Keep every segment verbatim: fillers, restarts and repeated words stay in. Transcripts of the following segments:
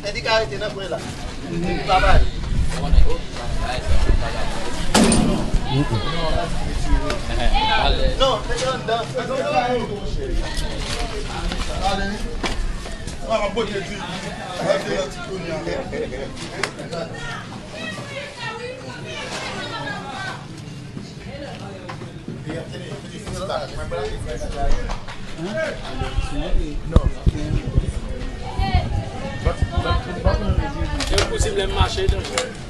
Tèt li ka rete nan kwen la. Li pa bay. Non, mete anndan. Ale. Mwen ap pote di. Mete nan ti kounye a. Se yon kouzin lè m mache, danjere.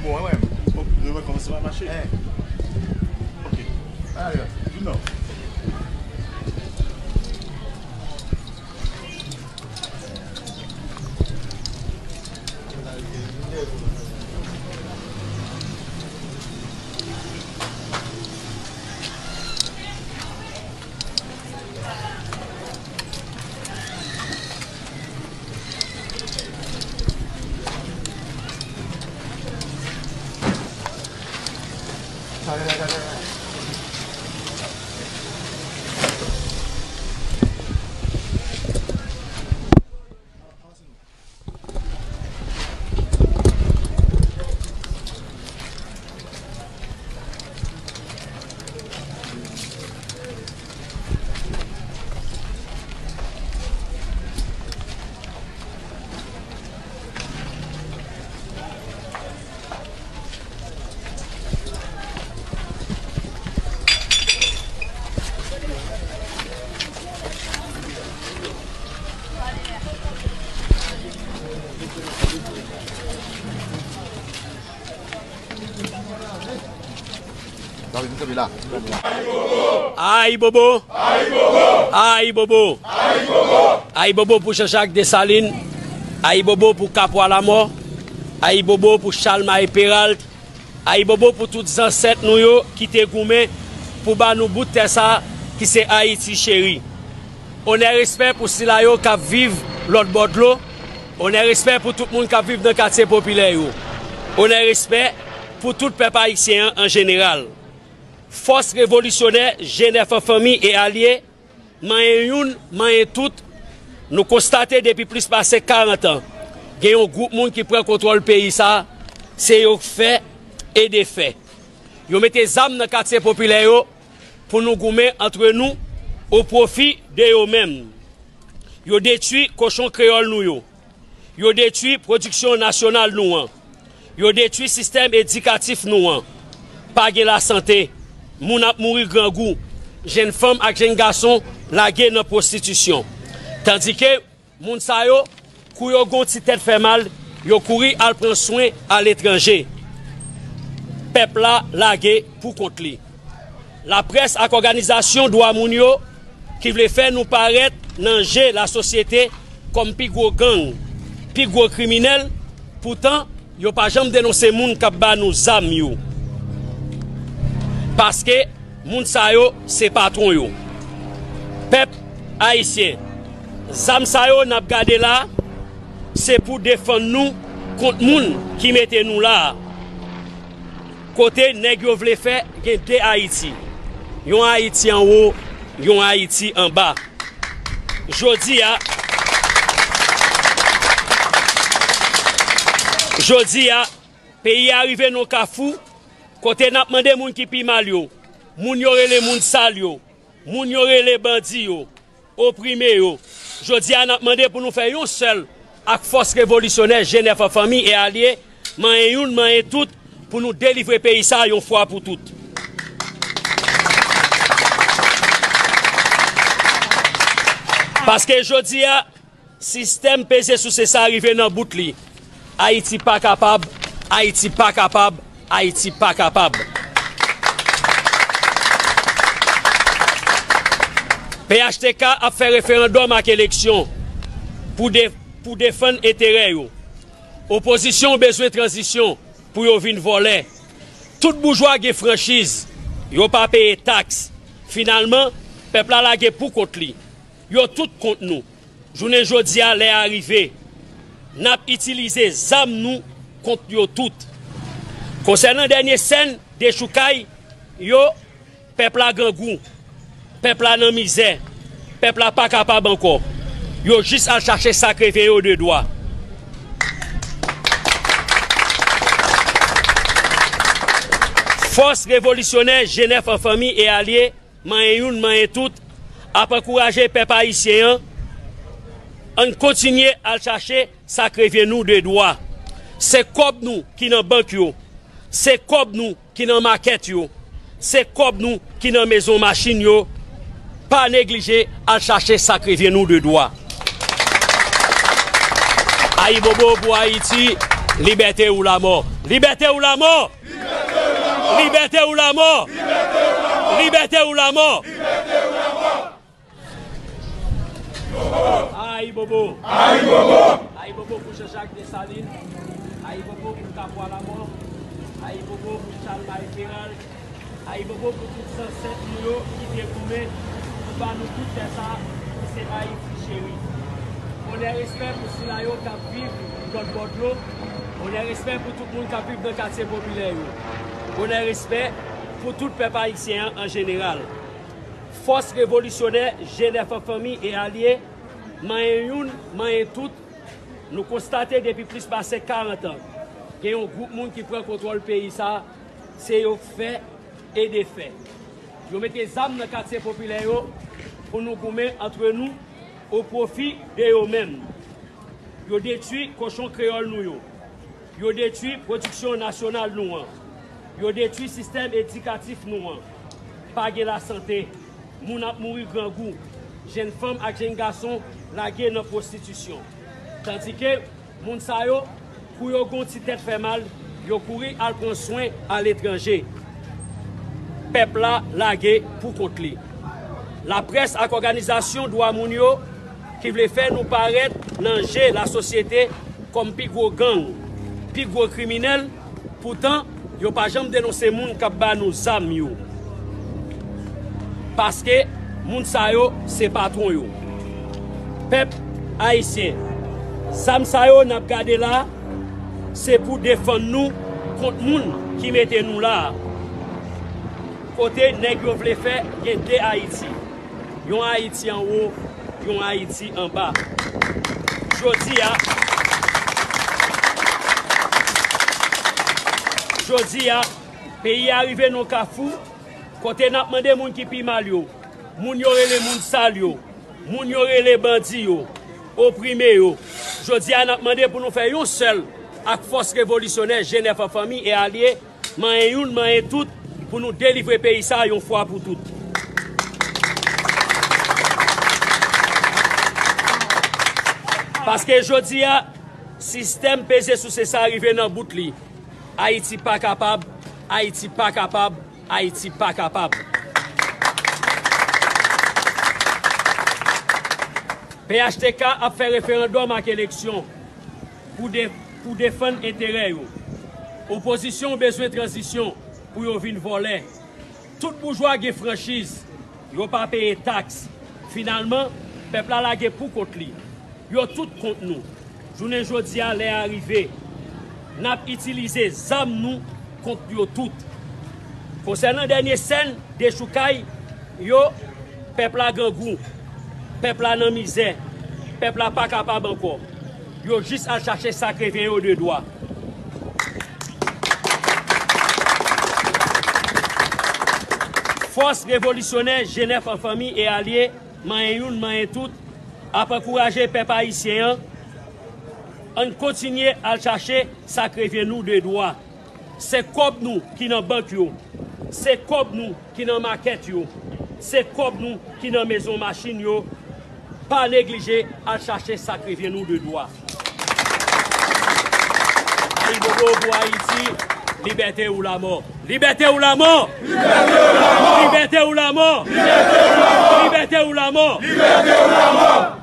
Bon, wè, wè. Yo rekòmanse pa mache. Ok. Alè, vin non. Ayibobo! Ayibobo! Ayibobo! Ayibobo pou Jean Jacques Dessalines! Ayibobo pou Kapwa Lamò! Ayibobo pou Chalmaye Péralte! Ayibobo pou tout zansèt nou yo ki te goumen pou ba nou bout tè sa a ki se Ayiti cheri. Onè respè pou sila yo k ap viv lòt bò dlo. Onè respè pou tout moun k ap viv nan katye popilè yo. Onè respè pou tout pèp ayisyen an an jeneral. Fòs revolisyonè G nèf an fanmi e alye, manyen youn, manyen tout, nou konstate depi plis pase karant an, gen yon gwoup moun ki pran kontwòl peyi sa a, se yo k fè e defè. Yo mete zam nan katye popilè yo pou nou goumen antre nou o pwofi de yo menm. Yo detwi kochon kreyòl nou yo. Yo detwi pwodiksyon nasyonal nou an. Yo detwi sistèm edikatif nou an. Pa gen lasante. Moun ap mouri grangou. Jenn fanm ak jenn gason lage nan pwostitisyon. Tandike moun sa yo, kou yo gen yon ti tèt fè mal, yo kouri al pran swen aletranje. Pèp la lage pou kont li. Laprès ak òganizasyon dwa moun yo ki vle fè nou parèt nan je lasosyete kòm pi gwo gang, pi gwo kriminèl, poutan yo pa janm denonse moun k ap ba nou zam yo. Paske moun sa yo se patwon yo. Pèp ayisyen, zam sa yo n ap gade la, se pou defann nou kont moun ki mete nou la a. Kote nèg yo vle fè gen de Ayiti. Yon Ayiti anwo, yon Ayiti anba. Jodi a, jodi a, peyi a rive nan kafou kote n ap mande moun ki pi mal yo, moun yo rele moun sal yo, moun yo rele bandi yo, oprime yo. Jodi a, n ap mande pou nou fè yon sèl ak fòs revolisyonè G nèf an fanmi e alye, manyen youn, manyen tout, pou nou delivre peyi sa a yon fwa pou tout. Paske jodi a, sistèm peze souse sa rive nan bout li. Ayiti pa kapab, Ayiti pa kapab, Ayiti pa kapab. P H T K ap fè referandòm ak eleksyon pou de-, pou defann enterè yo. Opozisyon bezwen tranzisyon pou yo vin vòlè. Tout boujwa gen franchiz, yo pa peye taks. Finalman, pèp la lage pou kont li. Yo tout kont nou. Jounen jodi a, lè a rive. N ap itilize zam nou kont yo tout. Konsènan dènye sèn dechoukay yo, pèp la grangou, pèp la nan mizè, pèp la pa kapab ankò. Yo jis al chache sa k revyen yo de dwa. Fòs revolisyonè G nèf an fanmi e alye, manyen youn, manyen tout, ap ankouraje pèp ayisyen an, ann kontinye al chache sa k revyen nou de dwa. Se kòb nou ki nan bank yo, se kòb nou ki nan makèt yo, se kòb nou ki nan mezon machin yo. Pa neglije al chache sa k revyen nou de dwa. Ayibobo pou Ayiti, libète ou lamò. Libète ou lamò! Libète ou lamò! Libète ou lamò! Ayibobo! Ayibobo! Ayibobo pou Jean-Jacques Dessalines! Ayibobo pou Capois Lamort! Ayibobo pou Chalmay Peral! Ayibobo pou tout zansèt nou yo ki te goumen pou ba nou tout tè sa ki se Ayiti cheri. Onè respè pou sila yo k ap viv lòt bò dlo. Onè respè pou tout moun k ap viv nan katye popilè yo. Onè respè pou tout pèp ayisyen an an jeneral. Fòs revolisyonè G nèf an fanmi e alye, manyen youn, manyen tout, nou konstate depi plis pase karant an, gen yon gwoup moun ki pran kontwòl peyi sa a, se yo k fè e defè. Yo mete zam nan katye popilè yo pou nou goumen antre nou o pwofi de yo menm. Yo detwi kochon kreyòl nou yo. Yo detwi pwodiksyon nasyonal nou an. Yo detwi sistèm edikatif nou an. Pa gen lasante. Moun ap mouri grangou. Jèn fanm ak jèn gason lage nan pwostitisyon. Tandike moun sa yo, kou yo gen yon ti tèt fè mal, yo kouri al pran swen aletranje. Pèp la lage pou kont li. Laprès ak òganizasyon dwa moun yo ki vle fè nou parèt nan je lasosyete kòm pi gwo gang, pi gwo kriminèl, poutan yo pa janm denonse moun k ap ba nou zam yo. Paske moun sa yo se patwon yo. Pèp ayisyen, zam sa yo n ap gade la, se pou defann nou kont moun ki mete nou la a. Kote nèg yo vle fè gen de Ayiti. Yon Ayiti anwo, yon Ayiti anba. Jodi a, jodi a, peyi a rive nan kafou kote n ap mande moun ki pi mal yo, moun yo rele moun sal yo, moun yo rele bandi yo, oprime yo. Jodi a, n ap mande pou nou fè yon sèl ak fòs revolisyonè G nèf an fanmi e alye, manyen youn, manyen tout, pou nou delivre peyi sa a yon fwa pou tout. Paske jodi a, sistèm peze souse sa a rive nan bout li. Ayiti pa kapab, Ayiti pa kapab, Ayiti pa kapab. P H T K ap fè referandòm ak eleksyon pou de-, pou defann enterè yo. Opozisyon bezwen tranzisyon pou yo vin vòlè. Tout boujwa gen franchiz, yo pa peye taks. Finalman, pèp la lage pou kont li. Yo tout kont nou. Jounen jodi a, lè a rive. N ap itilize zam nou kont yo tout. Konsènan dènye sèn dechoukay yo, pèp la grangou, pèp la nan mizè, pèp la pa kapab ankò. Yo jis al chache sa k revyen yo de dwa. Fòs revolisyonè G nèf an fanmi e alye, manyen youn, manyen tout, ap ankouraje pèp ayisyen an, ann kontinye al chache sa k revyen nou de dwa. Se kòb nou ki nan bank yo, se kòb nou ki nan makèt yo, se kòb nou ki nan mezon machin yo. Pa neglije al chache sa k revyen nou de dwa. Ayibobo pou Ayiti, libète ou lamò. Libète ou lamò! Libète ou lamò! Libète ou lamò! Libète ou lamò! Libète ou lamò! Libète ou lamò!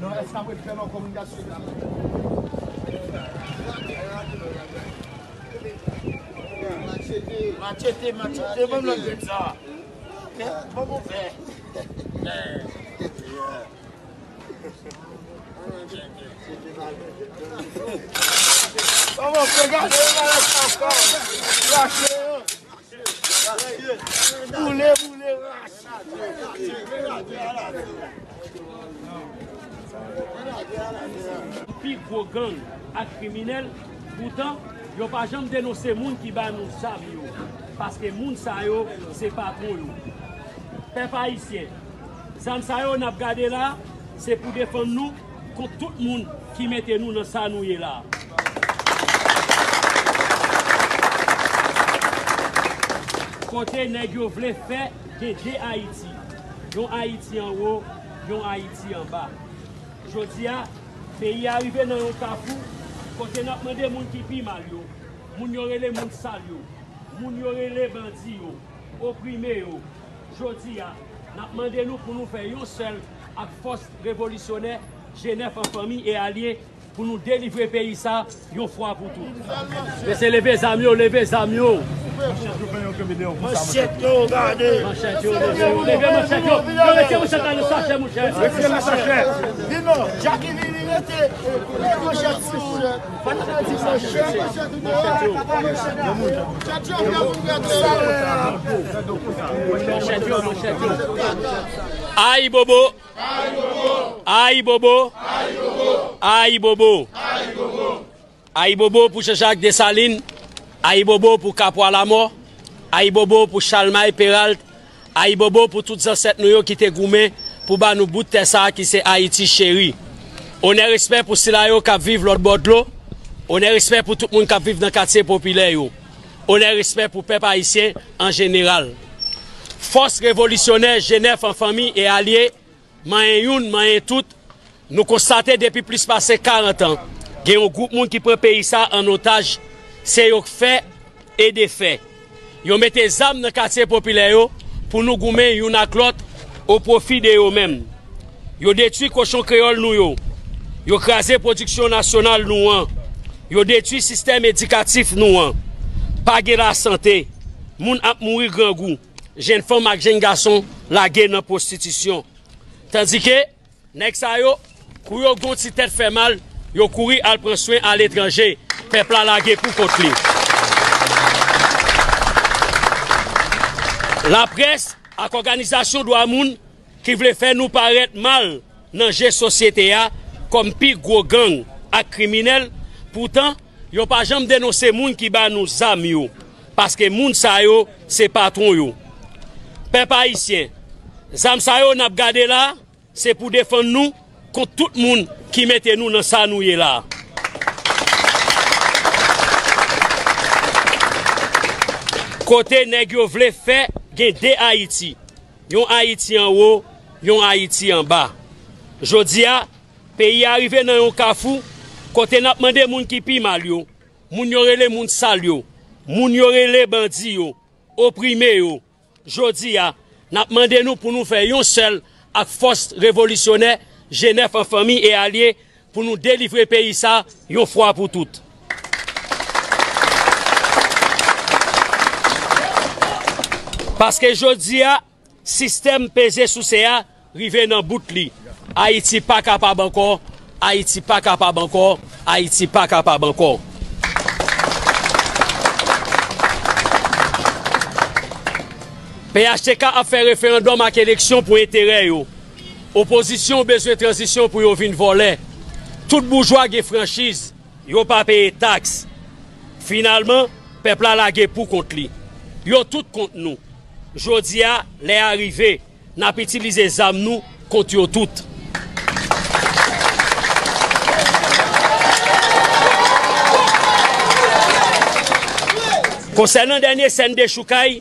Non, èske ap fè nan kominikasyon? Machete, machete, ban m lòt grenn sa. Ban m fè. Kòman fè gade malèt sa ankò? Rache yo. Boule, boule, rache. Pi gwo gang ak kriminèl, poutan, yo pa janm denonse moun ki ba nou zam yo, paske moun sa yo se patwon yo. Pèp ayisyen, zam sa yo n ap gade la, se pou defann nou kont tout moun ki mete nou nan sa nou ye la. Kote nèg yo vle fè gen de Ayiti, yon Ayiti anwo, yon Ayiti anba. Jodi a, peyi a rive nan yon kafou kote n ap mande moun ki pi mal yo, moun yo rele moun sal yo, moun yo rele bandi yo, oprime yo. Jodi a, n ap mande nou pou nou fè yon sèl ak fòs revolisyonè, G nèf an fanmi e alye, pou nou delivre peyi sa yon fwa pou tout. Mesye, leve zam yo, leve zam yo. Manchèt yo, gade. Manchèt yo, leve yo, leve manchèt yo. Yo, mete manchèt la nan sachè, monchè. Mete nan sachè. Vino, Jackie vini, mete. Mete manchèt sou. Manchèt yo, manchèt yo. Ayibobo. Ayibobo! Ayibobo! Ayibobo pou Jean-Jacques Dessalines, ayibobo pou Kapwa Lamò, ayibobo pou Chalmay Peralt, ayibobo pou tout zansèt nou yo ki te goumen pou ba nou bout tè sa a ki se Ayiti cheri. Onè, respè pou sila yo k ap viv lòt bò dlo, onè, respè pou tout moun k ap viv nan katye popilè yo, onè, respè pou pèp ayisyen an jeneral. Fòs revolisyonè G nèf an fanmi e alye, manyen youn, manyen tout, nou konstate depi plis pase karant an, gen yon gwoup moun ki pran peyi sa an otaj, se yo k fè e defè. Yo mete zam nan katye popilè yo pou nou goumen youn ak lòt o pwofi de yo menm. Yo detwi kochon kreyòl nou yo. Yo kraze pwodiksyon nasyonal nou an. Yo detwi sistèm edikatif nou an. Pa gen lasante. Moun ap mouri grangou. Jèn fanm ak jèn gason lage nan pwostitisyon. Tandike, nèg sa yo, kou yo gen yon ti tèt fè mal, yo kouri al pran swen aletranje. Pèp la lage pou kont li. Laprès ak òganizasyon dwa moun ki vle fè nou parèt mal nan je sosyete a kòm pi gwo gang ak kriminèl, poutan, yo pa janm denonse moun ki ba nou zam yo, paske moun sa yo se patwon yo. Pèp ayisyen, zam sa yo n ap gade la, se pou defann nou kont tout moun ki mete nou nan sa nou ye la. Kote nèg yo vle fè gen de Ayiti, yon Ayiti anwo, yon Ayiti anba. Jodi a, peyi a rive nan yon kafou kote n ap mande moun ki pi mal yo, moun yo rele moun sal yo, moun yo rele bandi yo, oprime yo. Jodi a, n ap mande nou pou nou fè yon sèl ak fòs revolisyonè G nèf an fanmi e alye pou nou delivre peyi sa yon fwa pou tout. Paske jodi a, sistèm peze souse a rive nan bout li. Ayiti pa kapab ankò, Ayiti pa kapab ankò, Ayiti pa kapab ankò. P H T K ap fè referandòm ak eleksyon pou enterè yo. Opozisyon bezwen tranzisyon pou yo vin vòlè. Tout boujwa gen franchiz. Yo pa peye taks. Finalman, pèp la lage pou kont li. Yo tout kont nou. Jodi a, lè a rive, n ap itilize zam nou kont yo tout. Konsènan dènye sèn dechoukay,